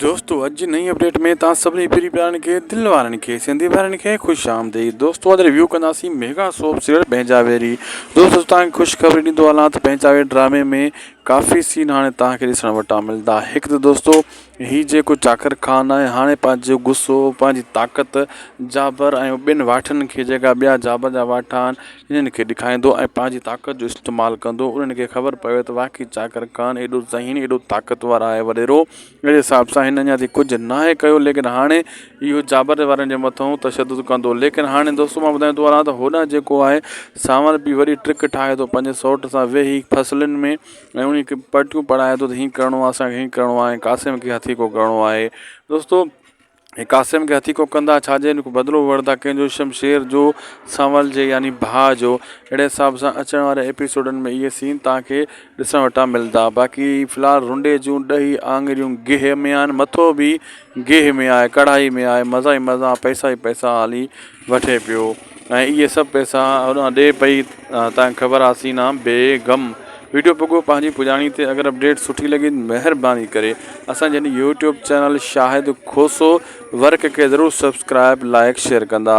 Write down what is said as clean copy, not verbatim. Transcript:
دوستو اڄ جي نئين اپڊيٽ ۾ توهان سڀني پري پيارن کي دل وارن کي سنڌي ڀائرن کي خوش آمديد دوستو اڄ ريويو ڪنداسين ميگا سوپ سيريل پنهنجا ويري دوستو توهان کي خوش خبري ڏيندو هلان ته پنهنجا ويري ڊرامي ۾ ڪافي سين هاڻي توهان کي ڏسڻ وٽان ملدا هڪ ته دوستو هي جيڪو چاڪر خان آهي هاڻي پنهنجو غصو پنهنجي طاقت جابر ۽ ٻين واٺن کي جيڪا ٻيا جابر جا واٺا آهن انهن کي ڏيکاريندو ۽ پنهنجي طاقت جو استعمال ڪندو انهن کي خبر پوي ته واقعي چاڪر خان ايڏو ذهين ايڏو طاقتور آهي وڏيرو اهڙي حساب سان هن اڃا تائين ڪجهه ناهي ڪيو ليڪن هاڻي اهو جابر وارن جي مٿان تشدد ڪندو ليڪن هاڻي دوستو مان ٻڌايان ٿو هلان ته هوڏانهن جيڪو آهي سانول به وڏي ٽرڪ ٺاهي ٿو پنهنجي سئوٽ سان ويهي فصلن ۾ ۽ انهي کي پٽيون پڙهائي ٿو ته هيئن ڪرڻو آهي اسان کي هيئن ڪرڻو آهي قاسم کي هٿيڪو ڪرڻو آهي دوستو ۽ قاسم کي هٿيڪو ڪندا ڇا جي بدلو وٺندا ڪنهن جو شمشير جو سانول جي يعني ڀاء جو اهڙي حساب سان اچڻ واري ايپيسوڊن ۾ اهي سين توهان کي ڏسڻ وٽان ملندا باقي في الحال رنڊي جون ڏهي آڱريون گيهه ۾ آهن مٿو به گيهه ۾ آهي ڪڙهائي ۾ آهي مزا ئي مزا پئسا ئي پئسا هلي وٺي پيو ۽ اهي سڀ پئسا هوڏانهن ڏي پئي تان خبر آ سينا بيگم ويڊيو پڳو پنهنجي پڄاڻي تي اگر اپڊيٽ سٺي لڳي مهرباني ڪري اسان جي YouTube channel Shahid Khoso work کي ضرور سبسڪرائب لائڪ شيئر ڪندا.